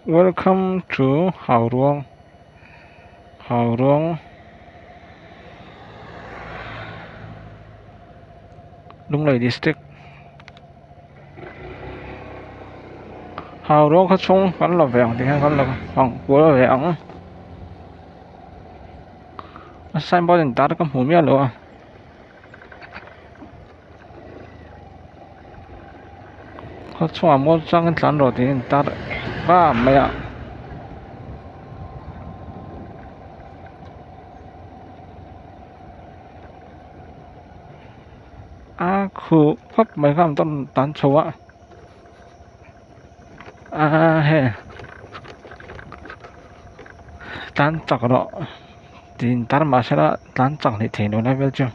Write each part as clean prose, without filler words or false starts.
Welcome to Hauruang Hauruang Lunglei district Hauruang khaw chhung kan la ve ang tih hian kan la fang kual ve ang a signboard in tar ka hmu miah lo a. Khaw chungah mual changin tlan rawh tiin tar va mai a. A khuh khawp mai kha an tawn tan chho a aa hei tlan chak rawh tiin tar mahsela tlan chak hleih theih loh lai vel chu.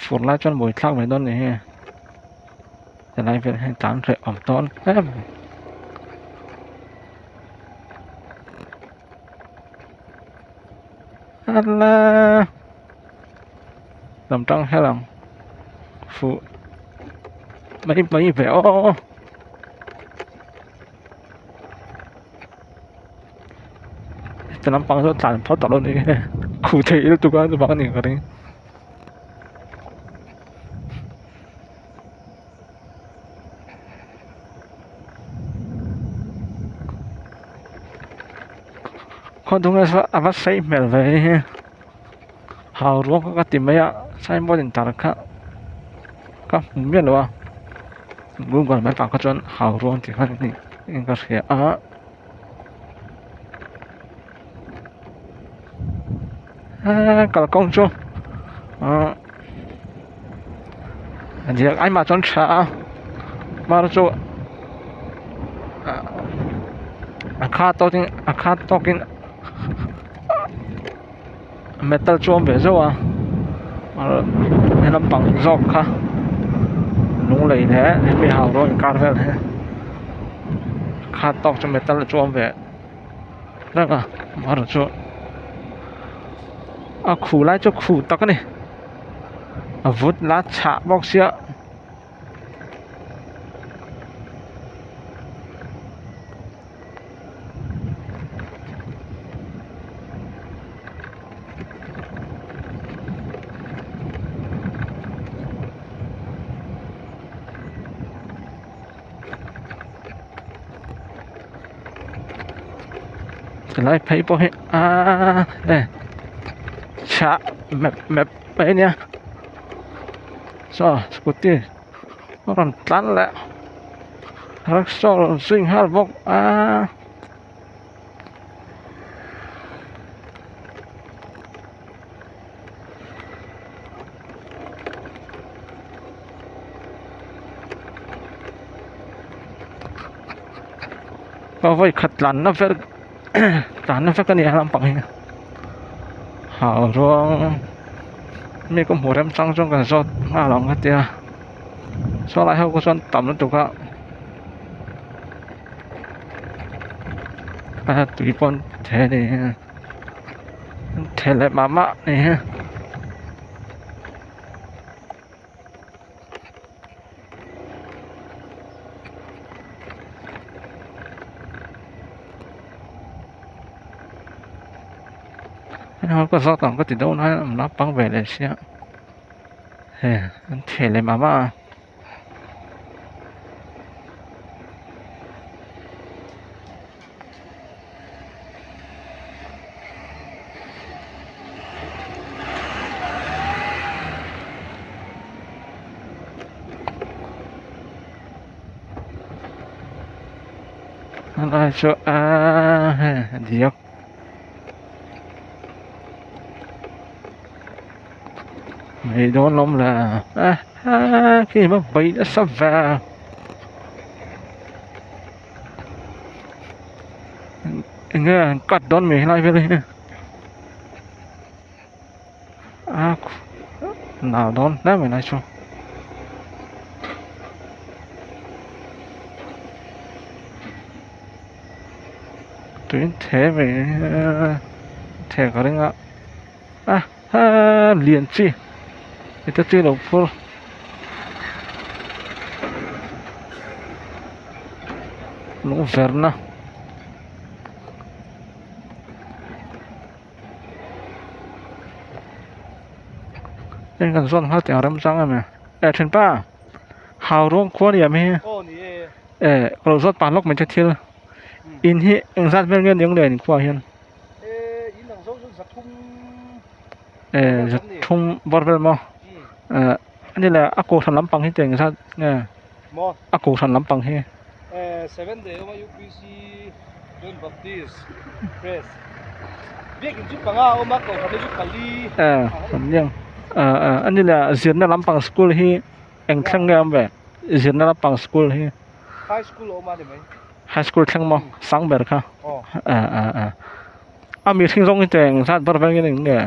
Fur lai chuan buai thlak mai dawn ni hi helai vel hian tlan hreh awm dawn hle mai. Ala lam tang hial ang fuh mai mai ve aw. Heti lampang chu tlan phawt tawh lo ni nge khuh theih lutuk a chuvang a ni ka ring. Khaw dung a a va sei hmel ve hi hau ruang kha ka ti mai a signboard in tar kha ka hmu miah lo a google map ah kha chuan hau ruang tih kha niin ka hria a. Kalkawng chu ahh a diak ai mah chuan tha a mar chu a kha tawkin a kha tawkin metal chu a awm ve zauh a he lampang zawk kha lunglei leh hemi hau rawng inkar vel hi kha tawk chu metal chu a awm ve reng a amaherawhchu a khu lai chu khu tak a ni a vut la chhah bawk sia. Helai phei pawh hi aaa e chhah mep mep mai a nia saw scooty a rawn tlan leh rickshaw rawn zui nghal bawk a. Ka vawi khat tlanna vel tlanna vek a ni a lampang hi hau ruang mi ka hmu rem chang chuan kan zawt nghal ang a tia saw lai ho kha chuan tam lutuk a a tui pawh an the a ni an the leh mah mah a ni. Ka zawt ang ka ti deuh lai a naupang ve leh sia he an theh leh mah mah a. Helai chu aaa hei a diak mai dawn lawm le a a khi va bai nasa ve. Enge an cut dawn mai helai vel hi a nau dawn hle mai lai chu. Tuin the mai the ka ring a a ha lian chi ita chi lo phur. Lung verna. Heng kan zawn nghal tih ang remchang em e thinpa hau ruang khua ni am hi e ka lo zawt pah lawk mai che thil in hi engzat vel nge ni ang le in khua hian e zathum bawr vel maw e ani le a kohhran lampang hi te engzat nge a kohhran lampang hi. Ani le zirna lampang school hi eng thleng nge a awm ve zirna lampang school hi high school thleng maw sang ber kha a mihring zawng hi te eng zat ber vengin eng nge.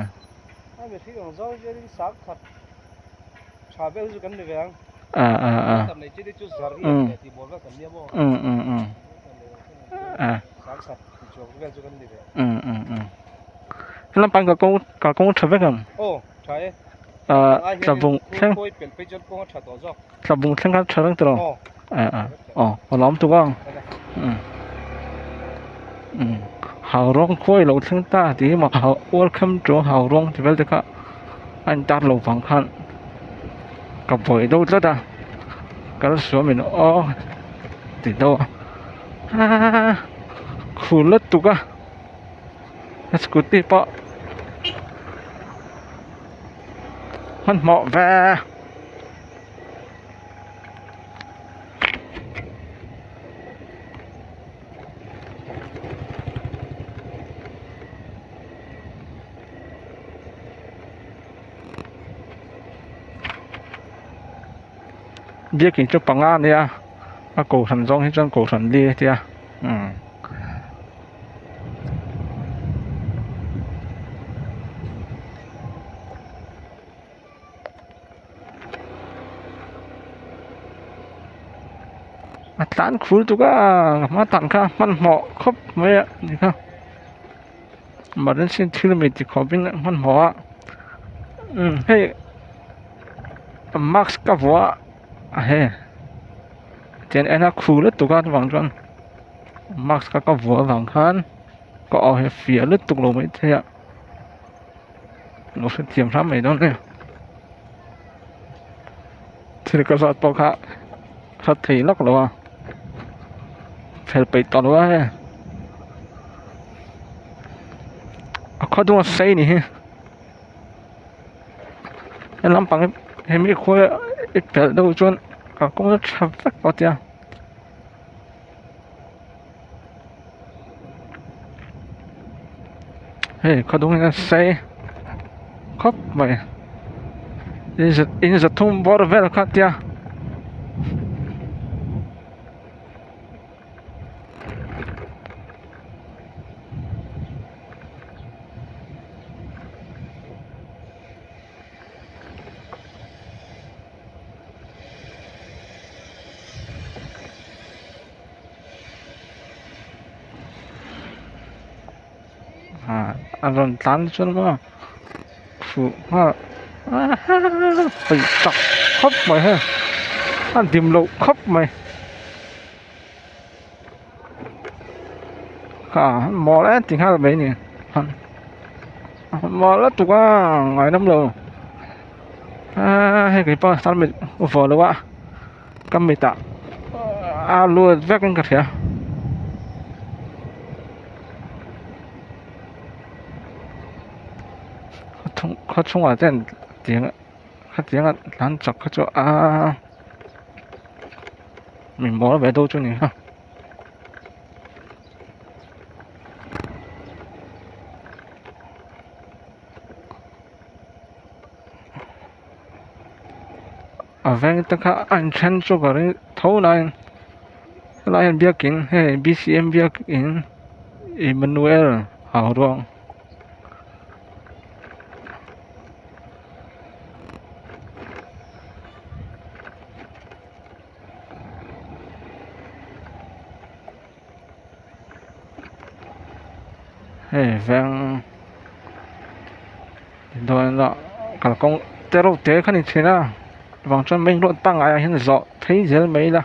Helam pang kalkawng kalkawng tha vek ang tlabung thleng tlabung thleng kha tha reng tawh aw a lawm tuk ang hau rawng khuai lo thleng ta tih hi maw welcome to hau rawng tih vel te kha a intar lo vang khan ka buai deuh tlat a kal suam in aw ti deuh a khur lutuk a scooty pawh hmanhmawh ve. Biakin chu panga a nia a kohhran zawng hi chuan kohhran li a tia umm. A tlan khul tuk a ka hma tan kha hmanhmawh khawp mai a ni kha emergency thil mi ti khawp in hmanhmawh a umm hei mask ka vuah a he tian en a khul lutuk a chuvang chuan mask ka vuah avang khan ka aw hi a fiah lutuk lo maithei a. Lo hrethiam hram mai dawn nia thil ka zat pawh kha hrat thei lawk lo a fel peih tawh lo a hei a khaw dung a sei ni hi he lampang hi hemi khua i pelh deuh chuan kalkawng chu tha vek tawh tia. Hei khaw dung hian a sei khawp mai in zathum bawr vel kha tia. A rawn tlan chuan maw fuh nghal peih tak khawp mai hei a dim loh khawp mai kha mawl em ti nghal mai ni mawl lutuk a ngainam lo hei keipawh helmet vuah lo a. Ka mitah a lut vek in ka hria. Khaw chhungah te tiang khatiang a tlan chak kha chu aa min mawl ve deuh chu ni kha. A veng te kha a inthen chu ka ring tho laiin helai hian biakin hei b c m biakin Emmanuel hau ruang hei veng dawn a kalkawng te reuh te kha ni thin a vang chuan main road pangngai ah hian zawh phei zel mai ila.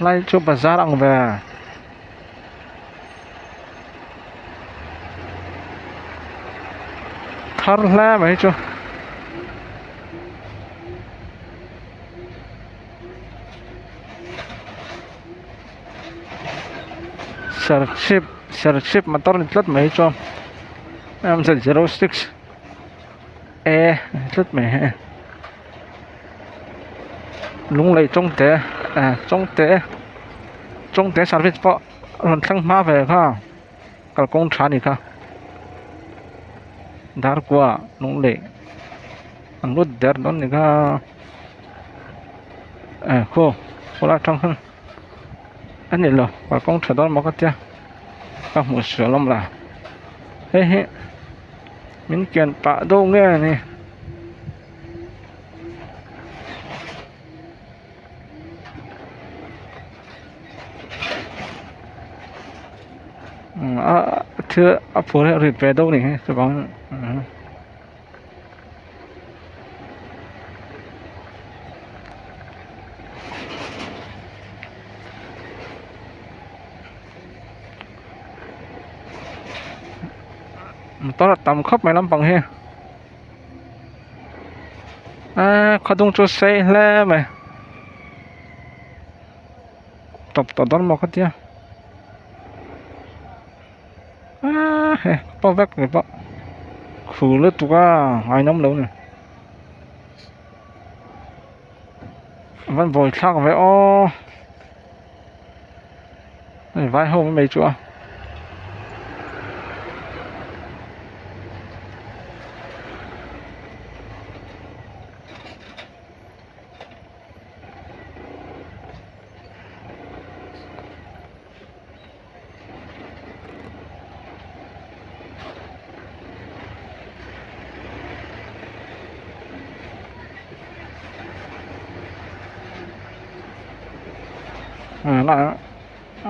Lai chu bazar ang ve. Thar hle mai chu. Serchhip Serchhip motor ni tlat mai chu M Z zero six A ni tlat mai he Lunglei Chawngte eh Chawngte Chawngte service pawh rawn thleng hma ve kha kalkawng tha a ni kha Darkua Lunglei an lut der dawn a ni kha eh khaw khawlai atang khan a ni lo kalkawng tha dawn maw ka tia ka hmuh sual awm la hei hi min kian pah deuh nge ni. A thil a phur hi a rit ve deuh a ni hi chuvang motor a tam khawp mai lampang hi aaa khawdung chu sei hle mai tawp tawh dawn maw ka tia aaa hei pawh vek ni pawh khur lutuk a ngainawm lo ni a van buai thlak ve aw hei vai ho mai chu a.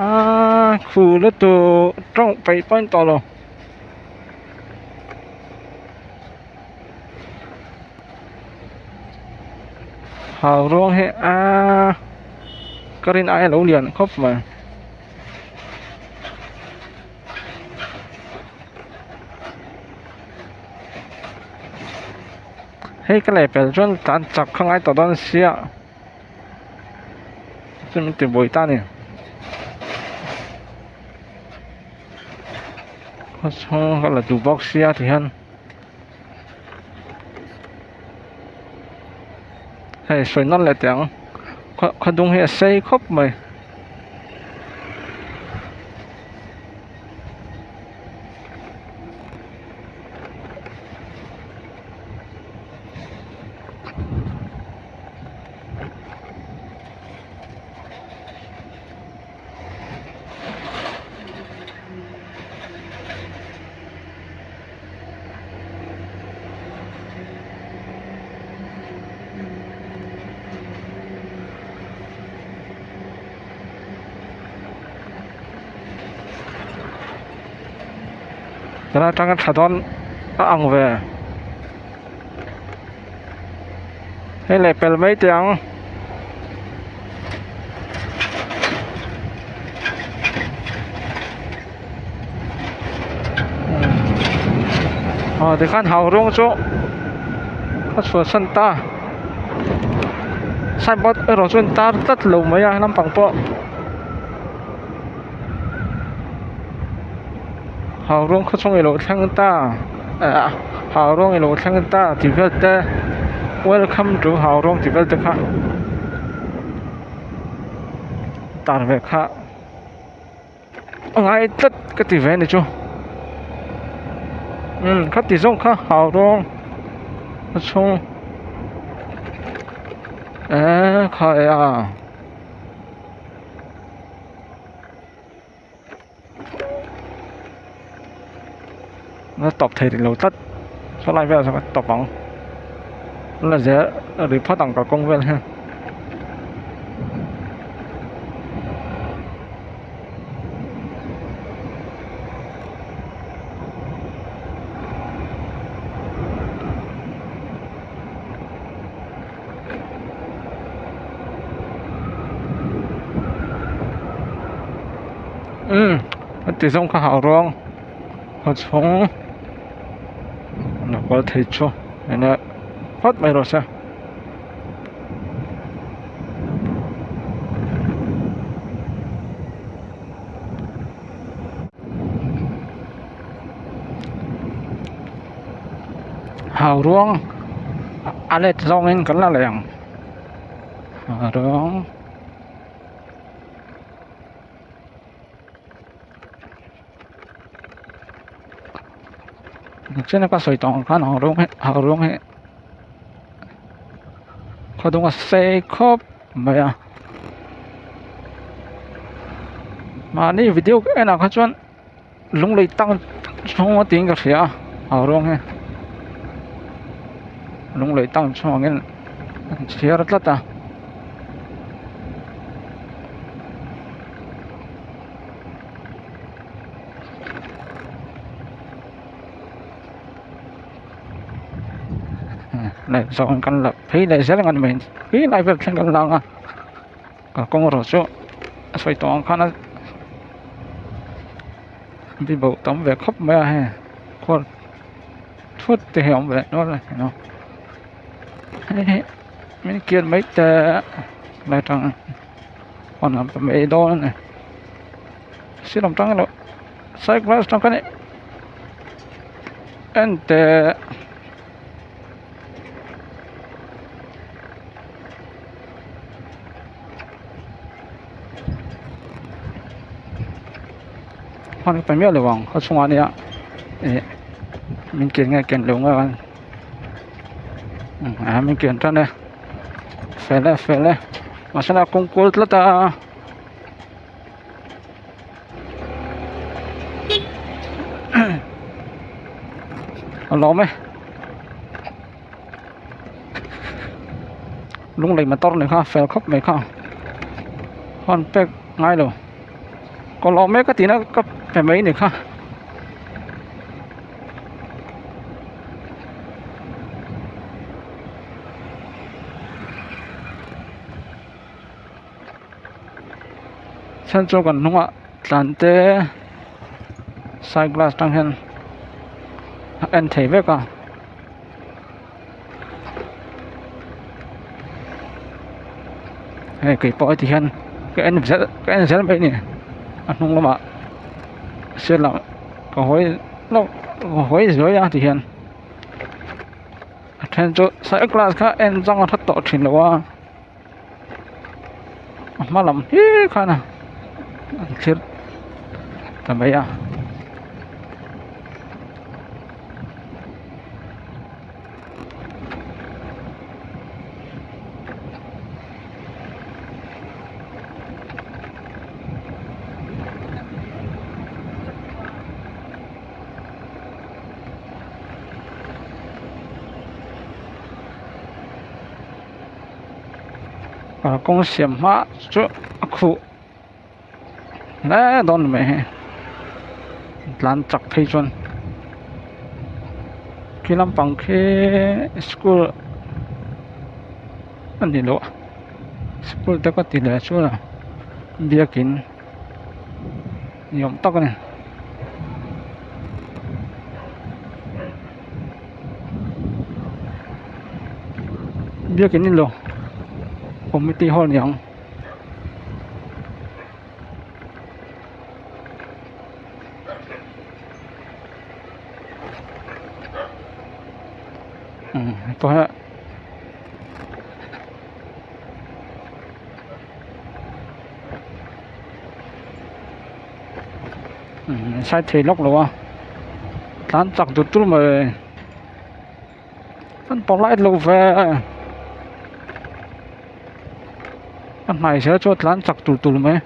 Aaa khu lutuk tawng peih pawh a ni tawh lo. Hau ruang hi aaa ka rin ai a lo lian khawp mai. Hei ka leh pel chuan tlan chak kha ngai tawh dawn sia chu min ti buai ta a ni. Khaw chhung ka la duh bawk sia ti hian hei sawi nawn leh teh ang khaw dung hi a sei khawp mai. Tuna atanga tha dawn a ang ve hei leh pel mai teh ang. Aw tikhan hau rawng chu a chhuahsan ta signboard erawh chu a intar tlat lo mai a lampang pawh hau rawng khaw chhung ilo thleng ta ah hau rawng ilo thleng ta tih vel te welcome to hau rawng tih vel te kha tar ve kha. A ngai tlat ka ti ve a ni chu umm kha ti zawng kha hau rawng a chhung eee khai a la tawp thei rih lo tlat saw lai velah sawn ka tawp ang la zel ri phawt ang kalkawng vel hian. Umm a ti zawng kha hau ruang a chhawng a kual thei chu enge phawt mai rawh se. Hau ruang a let zawngin kan la leh ang hau ruang. Chen a ka sawi tawh ang khan hau ruang hi hau ruang hi khaw dung a sei khawp mai a mahni video ka en ah kha chuan lunglei tang chhung a tiin ka hria a hau ruang hi lunglei tang chhung angin an chhiar tlat a. Leh zawng kan la phei leh zel ang a ni mai khi lai vel thleng kan la ang a kalkawng erawh chu a sawi tawh ang khan a bibo tam ve khawp mai a hei khuar thut te hi a awm ve nual a ni hei hi min kian mai te lai tang pawn lam pawh mai dawn a ni sir lam tang erawh side glass tang khan en teh. Hman ka pe miah lo ang khaw chhungah nia ih min ken nge ken lo nge a min ken tan e fel e fel e mahse a kawng kual tlat a. A lawm e lunglei motor ni kha fel khawp mai kha hawn pek ngai lo ka lawm e ka tihna ka pe mai ni kha. Chhan chu kan hnungah tlan te side glass tang hian a en thei vek a. Hei keipawh heti hian ka en zel ka en zel mai a ni a hnung lamah sir lam ka hawi lawk ka hawi zuai a ti hian a then chu side glass kha en chang a hrat tawh thin lo a. A hma lam hi khan a an thlir ta mai a. Kawng siam hma chu a khuh hle dawn mai hei tlan chak phei chuan khi lampang khi school a ni loh a school te ka ti leh chuan a biakin ni awm tak a ni. Biakin in lo committee hall niang umm tawh he umm side thei lawk lo a tlan chak dut dut mai an pawh light lo ve a hnai zel chu a tlan chak tul tul mai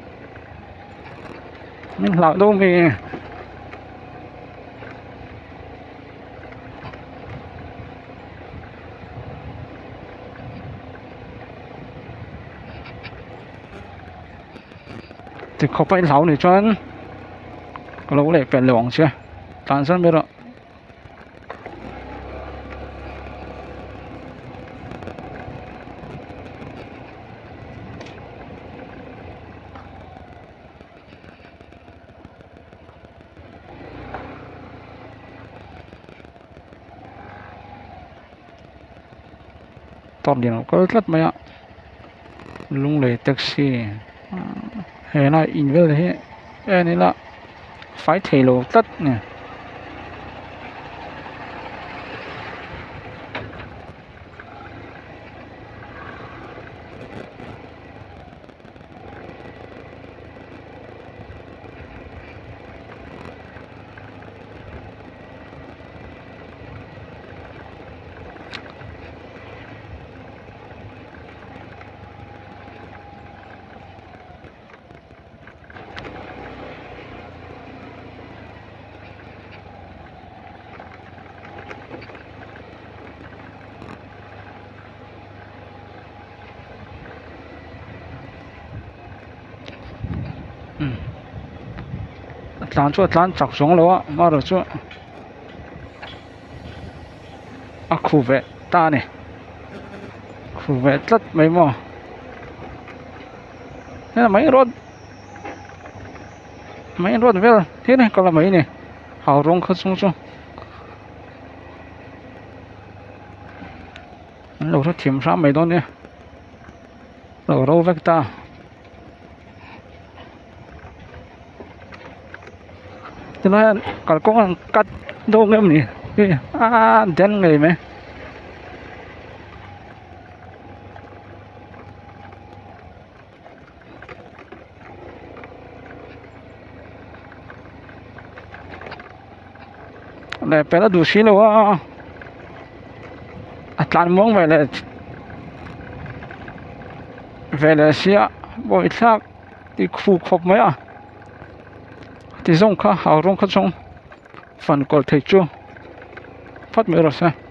min hlauh deuh ami. Tikhawp a i hlau nih chuan ka lo leh pelh lo ang che tlan zan ber ah. Motor lian a kal tlat mai a Lunglei taxi helai in vel hi en ila fai thei lo tlat a ni. A tlan chu a tlan chak chuang lo a amaherawhchu a khu ve ta a ni khu ve tlat mai maw heng mai road mai road vel thil a kal mai a ni hau rawng kha chung chu an lo hrethiam hram mai dawn nia lo ro vek ta. Tilai ah kalkawng an cut dawn em ni hei aaa den ngei mai. Leh pelh a duh si lo a a tlan muang ve leh ve leh sia bawi thlak ti khu khawp mai a ti zawng kha hau rawng kha chuan fan kawlh thei chu phawt mai rawh se.